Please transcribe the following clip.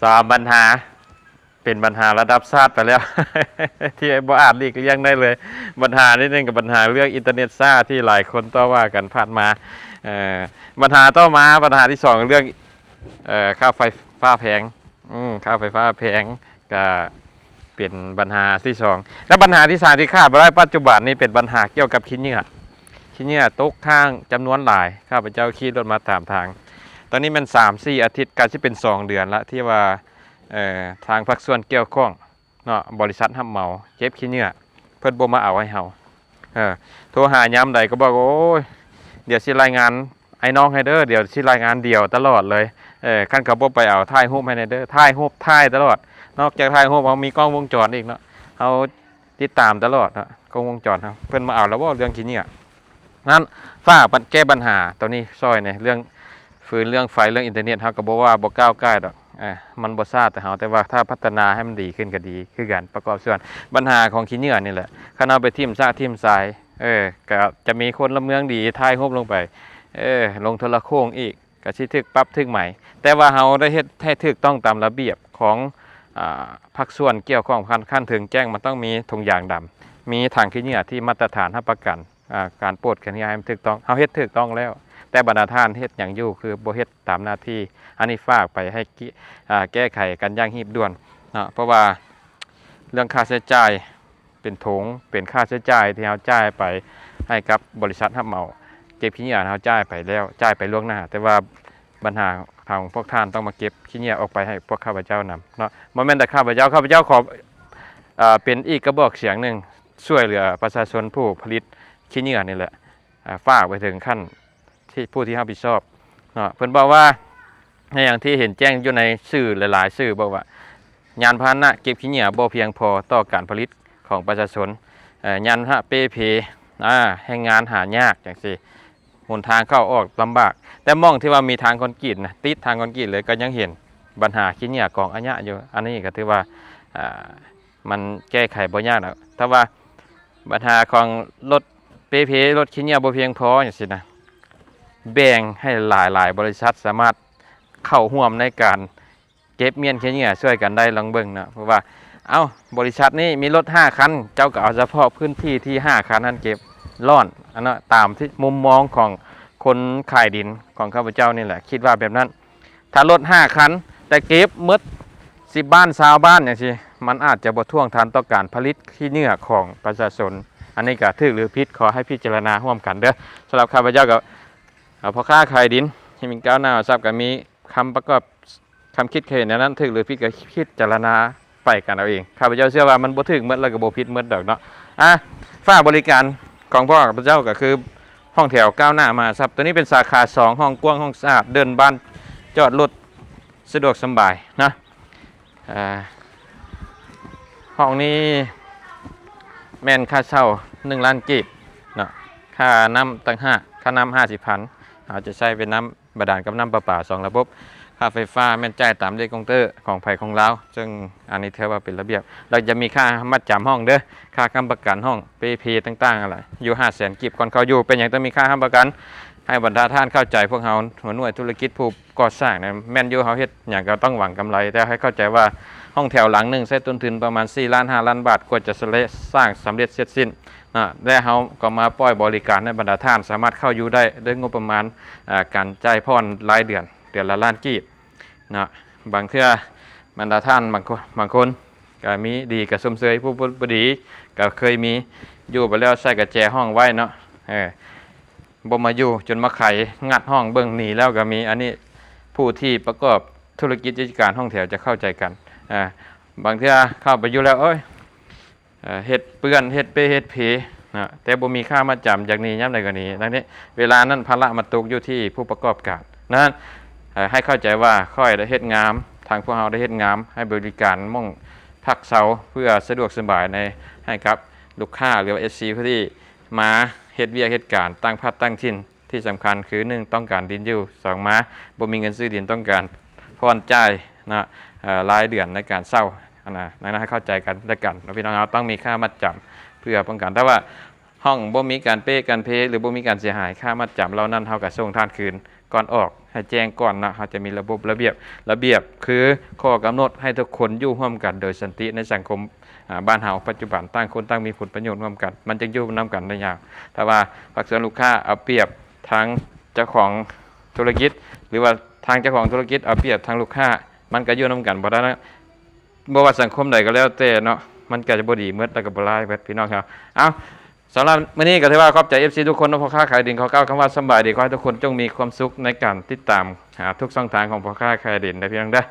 ສາມບັນຫາ ເປັນບັນຫາລະດັບຊາດໄປແລ້ວ ທີ່ບໍ່ອາດຫຼີກລ່ຽງໄດ້ເລີຍ. ບັນຫາທີໜຶ່ງກໍບັນຫາເລື່ອງອິນເຕີເນັດຊ້າ ທີ່ຫຼາຍຄົນຕໍ່ວ່າກັນຜ່ານມາ. ເອີ ບັນຫາຕໍ່ມາ ບັນຫາທີສອງ ເລື່ອງ ເອີ ຄ່າໄຟຟ້າແພງ. ອືມ ຄ່າໄຟຟ້າແພງ ກະເປັນບັນຫາທີສອງ ແລະ ບັນຫາທີສາມທີ່ຂາດບໍ່ໄດ້ປັດຈຸບັນນີ້ ເປັນບັນຫາກ່ຽວກັບຂີ້ເຫຍື້ອ. ຂີ້ເຫຍື້ອຕົກຄ້າງຈຳນວນຫຼາຍ. ຂ້າພະເຈົ້າຂີ່ລົດມາຕາມທາງ ຕອນນີ້ແມ່ນສາມສີ່ອາທິດ ກະຊິເປັນສອງເດືອນລະ ທີ່ວ່າ ເອີ ທາງພາກສ່ວນກ່ຽວຂ້ອງເນາະ ບໍລິສັດຮັບເໝົາເກັບຂີ້ເຫຍື້ອ ເພິ່ນບໍ່ມາເອົາໃຫ້ເຮົາ. ເອີ ໂທຫາຍາມໃດກໍບອກ ໂອ້ຍ ດຽວຊິລາຍງານອ້າຍນ້ອງໃຫ້ເດີ ດຽວຊິລາຍງານດຽວຕະຫຼອດເລີຍ. ເອີ ຄັນເຂົາບໍ່ໄປເອົາ ຖ່າຍຮູບໃຫ້ແດ່ເດີ ຖ່າຍຮູບ ຖ່າຍຕະຫຼອດ. ນອກຈາກຖ່າຍຮູບ ເຮົາມີກ້ອງວົງຈອນອີກເນາະ ເຮົາຕິດຕາມຕະຫຼອດເນາະ ກ້ອງວົງຈອນເຮົາ. ເພິ່ນມາເອົາແລ້ວບໍ່ ເລື່ອງຂີ້ເຫຍື້ອ? ນັ້ນ ຝາກແກ້ບັນຫາໂຕນີ້ຊ່ອຍແດ່ ເລື່ອງຟືນ ເລື່ອງໄຟ ເລື່ອງອິນເຕີເນັດ ເຮົາກໍບໍ່ວ່າ ບໍ່ກ້າວກ່າຍດອກ. ເອີ ມັນບໍ່ຊ້າແຕ່ເຮົາ ແຕ່ວ່າຖ້າພັດທະນາໃຫ້ມັນດີຂຶ້ນກໍດີຄືກັນ ປະກອບສ່ວນ. ບັນຫາຂອງຂີ້ເຫຍື້ອນີ້ແຫຼະ ຄັນເຮົາໄປຖິ້ມຊະຖິ້ມຊາຍ ເອີ ກໍຈະມີພົນລະເມືອງດີຖ່າຍຮູບລົງໄປ ເອີ ລົງໂທລະໂຄ່ງອີກ ກໍຊິຖືກປັບຖືກໃໝ. ແຕ່ວ່າເຮົາໄດ້ເຮັດໃຫ້ຖືກຕ້ອງຕາມລະບຽບຂອງ ອາ ພາກສ່ວນກ່ຽວຂ້ອງ ຂັ້ນ ຂັ້ນເທິງແຈ້ງ ມັນຕ້ອງມີຖົງຢາງດຳ ມີຖັງຂີ້ເຫຍື້ອທີ່ມາດຕະຖານຮັບປະກັນ ອາ ການປົດຂີ້ເຫຍື້ອໃຫ້ມັນຖືກຕ້ອງ. ເຮົາເຮັດຖືກຕ້ອງແລ້ວ ແຕ່ບັນດາທ່ານເຮັດຫຍັງຢູ່ ຄືບໍ່ເຮັດຕາມໜ້າທີ່? ອັນນີ້ຝາກໄປໃຫ້ ອາ ແກ້ໄຂກັນຢ່າງຮີບດ່ວນເນາະ ເພາະວ່າເລື່ອງຄ່າໃຊ້ຈ່າຍ ເປັນຖົງ ເປັນຄ່າໃຊ້ຈ່າຍທີ່ເຮົາຈ່າຍໄປໃຫ້ກັບບໍລິສັດຮັບເໝົາເກັບຂີ້ເຫຍື້ອ ເຮົາຈ່າຍໄປແລ້ວ ຈ່າຍໄປລ່ວງໜ້າ ແຕ່ວ່າບັນຫາຂອງພວກທ່ານຕ້ອງມາເກັບຂີ້ເຫຍື້ອອອກໄປໃຫ້ພວກຂ້າພະເຈົ້ານຳເນາະ. ບໍ່ແມ່ນແຕ່ຂ້າພະເຈົ້າ ຂ້າພະເຈົ້າຂໍ ເອີ ເປັນອີກກະບອກສຽງໜຶ່ງ ຊ່ວຍເຫຼືອປະຊາຊົນຜູ້ຜະລິດຂີ້ເຫຍື້ອນີ້ແຫຼະ ອາ ຝາກໄປເຖິງຂັ້ນ ທີ່ ຜູ້ທີ່ຮັບຜິດຊອບເນາະ. ເພິ່ນບອກວ່າ ໃນຢ່າງທີ່ເຫັນແຈ້ງຢູ່ໃນສື່ຫຼາຍໆຊື່ ບອກວ່າຍານພາຫະນະເກັບຂີ້ເຫຍື້ອບໍ່ພຽງພໍຕໍ່ການຜະລິດຂອງປະຊາຊົນ, ເອີ ຍານພາຫະນະເປ່ເພ, ອາ ແຮງງານຫາຍາກຈັ່ງຊີ້, ຫົນທາງເຂົ້າອອກລຳບາກ. ແຕ່ໝ່ອງທີ່ວ່າມີທາງຄອນກຣີດນະ, ຕິດທາງຄອນກຣີດເລີຍ ກໍຍັງເຫັນບັນຫາຂີ້ເຫຍື້ອກອງອາຍະຢູ່. ອັນນີ້ກໍຖືວ່າ ອາ ມັນແກ້ໄຂບໍ່ຍາກດອກ. ຖ້າວ່າບັນຫາຂອງລົດເປ່ເພ, ລົດຂີ້ເຫຍື້ອບໍ່ພຽງພໍຈັ່ງຊີ້ນະ, ແບ່ງໃຫ້ຫຼາຍໆບໍລິສັດສາມາດເຂົ້າຮ່ວມໃນການເກັບມ້ຽນຂີ້ເຫຍື້ອຊ່ວຍກັນໄດ້ ລອງເບິ່ງເນາະ. ເພາະວ່າ ເອົ້າ ບໍລິສັດນີ້ມີລົດຫ້າຄັນ, ເຈົ້າກໍເອົາສະເພາະພື້ນທີ່ທີ່ຫ້າຄັນນັ້ນເກັບລ້ອນ ອັນເນາະ, ຕາມທີ່ມຸມມອງຂອງຄົນຂາຍດິນຂອງຂ້າພະເຈົ້ານີ້ແຫຼະ ຄິດວ່າແບບນັ້ນ. ຖ້າລົດຫ້າຄັນ ແຕ່ເກັບໝົດສິບບ້ານ ຊາວບ້ານຈັ່ງຊີ້ ມັນອາດຈະບໍ່ຖ້ວງທັນຕໍ່ການຜະລິດຂີ້ເຫຍື້ອຂອງປະຊາຊົນ. ອັນນີ້ກໍຖືກຫຼືຜິດ ຂໍໃຫ້ພິຈາລະນາຮ່ວມກັນເດີ. ສຳລັບຂ້າພະເຈົ້າກໍ ເອີ ພໍ່ຄ້າຂາຍດິນທີ່ມີກ້າວໜ້າຊັບ ກໍມີຄຳປະກອບ ຄຳຄິດເຫັນແນວນັ້ນ ຖືກຫຼືຜິດກໍພິຈາລະນາໄປກັນເອົາເອງ. ຂ້າພະເຈົ້າເຊື່ອວ່າມັນບໍ່ຖືກໝົດ ແລ້ວກໍບໍ່ຜິດໝົດດອກເນາະ. ອາ ຝາກບໍລິການຂອງພວກຂ້າພະເຈົ້າກໍຄືຫ້ອງແຖວກ້າວໜ້າມະຫາຊັບ. ໂຕນີ້ເປັນສາຂາສອງ ຫ້ອງກວ້າງ ຫ້ອງສະອາດ ເດີ່ນບ້ານ ຈອດລົດສະດວກສະບາຍເນາະ. ອາ ຫ້ອງນີ້ແມ່ນຄ່າເຊົ່າໜຶ່ງລ້ານກີບເນາະ, ຄ່ານ້ຳຕ່າງຫາກ, ຄ່ານ້ຳຫ້າສິບພັນ ເຮົາຈະໃຊ້ເປັນນ້ຳ ບາດານກັບນ້ຳປະປາສອງລະບົບ. ຄ່າໄຟຟ້າແມ່ນຈ່າຍຕາມເລກກົງເຕີຂອງໃຜຂອງລາວ, ເຊິ່ງອັນນີ້ຖືວ່າເປັນລະບຽບ. ແລ້ວຈະມີຄ່າມັດຈຳຫ້ອງເດີ, ຄ່າຄ້ຳປະກັນຫ້ອງ, ເປ່ເພຕ່າງໆ ຫັ້ນລະ ຢູ່ຫ້າແສນກີບກ່ອນເຂົ້າຢູ່. ເປັນຫຍັງຕ້ອງມີຄ່າຄ້ຳປະກັນ? ໃຫ້ບັນດາທ່ານເຂົ້າໃຈພວກເຮົາ ຫົວໜ່ວຍທຸລະກິດຜູ້ກໍ່ສ້າງນະ, ແມ່ນຢູ່ ເຮົາເຮັດຫຍັງກໍຕ້ອງຫວັງກຳໄລ, ແຕ່ໃຫ້ເຂົ້າໃຈວ່າຫ້ອງແຖວຫຼັງໜຶ່ງໃຊ້ຕົ້ນທຶນປະມານສີ່ລ້ານຫ້າລ້ານບາດ ກວ່າຈະສະເລະສ້າງສຳເລັດເສັດສິ້ນ. ເນາະ ແລະ ເຮົາກໍມາປ່ອຍບໍລິການໃຫ້ບັນດາທ່ານສາມາດເຂົ້າຢູ່ໄດ້ ດ້ວຍງົບປະມານ ອາ ການຈ່າຍຜ່ອນລາຍເດືອນ ເດືອນລະລ້ານກີບເນາະ. ບາງເທື່ອບັນດາທ່ານບາງຄົນ ບາງຄົນກໍມີດີກໍຊົມເຊີຍ, ຜູ້ບໍ່ດີກໍເຄີຍມີ, ຢູ່ໄປແລ້ວໃສ່ກະແຈຫ້ອງໄວ້ເນາະ, ເອີ ບໍ່ມາຢູ່ ຈົນມາໄຂງັດຫ້ອງເບິ່ງໜີແລ້ວກໍມີ. ອັນນີ້ຜູ້ທີ່ປະກອບທຸລະກິດກິດຈະການຫ້ອງແຖວຈະເຂົ້າໃຈກັນ. ອາ ບາງເທື່ອເຂົ້າໄປຢູ່ແລ້ວ ໂອ້ຍ ເອີ ເຮັດເປື້ອນ ເຮັດເປ່ເຮັດເພນະ, ແຕ່ບໍ່ມີຄ່າມັດຈຳ ຢາກໜີຍາມໃດກໍໜີ. ດັ່ງນີ້ ເວລານັ້ນພາລະມາຕົກຢູ່ທີ່ຜູ້ປະກອບການ. ນັ້ນ ເອີ ໃຫ້ເຂົ້າໃຈວ່າຂ້ອຍໄດ້ເຮັດງາມ, ທາງພວກເຮົາໄດ້ເຮັດງາມ ໃຫ້ບໍລິການໝ່ອງພັກເຊົາ ເພື່ອສະດວກສະບາຍໃນ ໃຫ້ກັບລູກຄ້າ ຫຼືວ່າ ເອັຟຊີ ຜູ້ທີ່ມາເຮັດວຽກເຮັດການຕ່າງພັດຕ່າງຖິ່ນ. ທີ່ສຳຄັນຄື ໜຶ່ງ ຕ້ອງການດິນຢູ່, ສອງ ມາບໍ່ມີເງິນຊື້ດິນ ຕ້ອງການຜ່ອນຈ່າຍເນາະ ເອີ ລາຍເດືອນໃນການເຊົ່າຫັ້ນນະ. ດັ່ງນັ້ນ ໃຫ້ເຂົ້າໃຈກັນແລະກັນເນາະ ພີ່ນ້ອງເຮົາ, ຕ້ອງມີຄ່າມັດຈຳເພື່ອປ້ອງກັນ. ຖ້າວ່າຫ້ອງບໍ່ມີການເປ່ການເພ ຫຼື ບໍ່ມີການເສຍຫາຍ, ຄ່າມັດຈຳເຫຼົ່ານັ້ນເຮົາກໍສົ່ງທ່ານຄືນ ກ່ອນອອກ ໃຫ້ແຈ້ງກ່ອນເນາະ. ເຮົາຈະມີລະບົບລະບຽບ ລະບຽບຄືຂໍ້ກຳນົດໃຫ້ທຸກຄົນຢູ່ຮ່ວມກັນໂດຍສັນຕິໃນສັງຄົມ ອາ ບ້ານເຮົາປັດຈຸບັນ. ຕ່າງຄົນຕ່າງມີຜົນປະໂຫຍດຮ່ວມກັນ ມັນຈຶ່ງຢູ່ນຳກັນໄດ້ຍາວ. ຖ້າວ່າພາກສ່ວນລູກຄ້າເອົາປຽບທາງເຈົ້າຂອງທຸລະກິດ ຫຼືວ່າທາງເຈົ້າຂອງທຸລະກິດເອົາປຽບທາງລູກຄ້າ ມັນກໍຢູ່ນຳກັນບໍ່ໄດ້ນະ. ບໍ່ວ່າສັງຄົມໃດກໍແລ້ວແຕ່ເນາະ ມັນກໍຈະບໍ່ດີໝົດ ແລ້ວກໍບໍ່ຮ້າຍໝົດ ພີ່ນ້ອງເຮົາ. ເອົາ ສຳລັບມື້ນີ້ກໍຖືວ່າຂອບໃຈ ເອັຟຊີ ທຸກຄົນເນາະ. ພໍ່ຄ້າຂາຍດິນຂໍກ່າວຄຳວ່າສຳບາຍດີ. ຂໍໃຫ້ທຸກຄົນຈົ່ງມີຄວາມສຸກໃນການຕິດຕາມຫາທຸກຊ່ອງທາງຂອງພໍ່ຄ້າຂາຍດິນເດີ ພີ່ນ້ອງເດີ.